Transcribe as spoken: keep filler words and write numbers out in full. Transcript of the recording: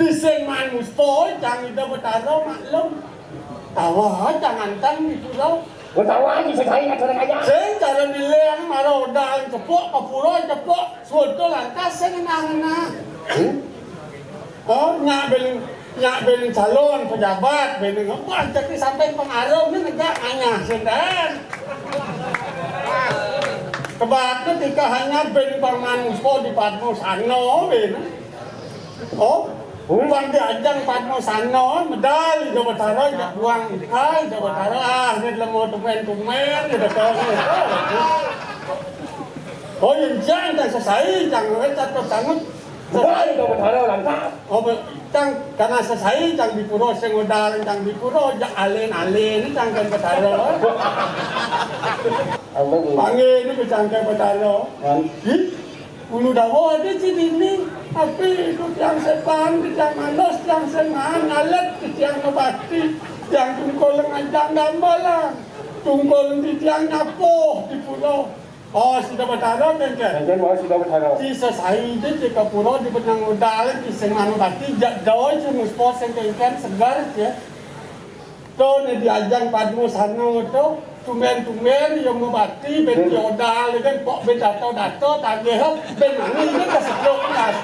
Sing maan muspa, cang Ida Betara maklum. Tawa cang anteng di pura. Oh, tawa di sesaing ada kaya. Sing cara nilai mara odal cepok, ka pura cepok, suud to lantas sing ngenah-ngenah. Hmm? Oh, nyak ben, nyak ben calon pejabat, ben ngepah, jadi sampai pengaruh ni negak nganyah sing dan. Sebab tu tika hanya ben parman muspa di Padma Sana, ben. Oh, umpan di ajang Padma Sana, medal Ida Betara, jak buang, hai, Ida Betara, ah, ni lemo tumen-tumen, Ida Betara. Oh, yang jang, jang sesai, jang, eh, catat sangat. Hai, Ida Betara, lantak. Oh, be-, jang, karena sesai, jang di pura, sing odal, jang di pura, jak alen-alen, jang kan Betara. Apa tu? Panggil ni, jang kan Betara. Kan? Ih, Ulu dawa ada ciri ni. Tapi itu tiang setan, tiang malas, tiang sengan, alat, tiang ngebakti, tiang tungkol ngajang gambalan. Tungkol di tiang nyapuh di pura. Oh, Ida Betara, kan, kan? Kan, kan, oh, Ida Betara. Di sesai je, di ka pura, di benang modal, di sengan ngebakti, jak doi, si muspa, sing kengken, segar, je. To ne di ajang Padma Sana to, tumben-tumben ia mubati, ben hmm, tiodal kan, pok ben dato-dato, tagih, ben mani ne ka setruk kas.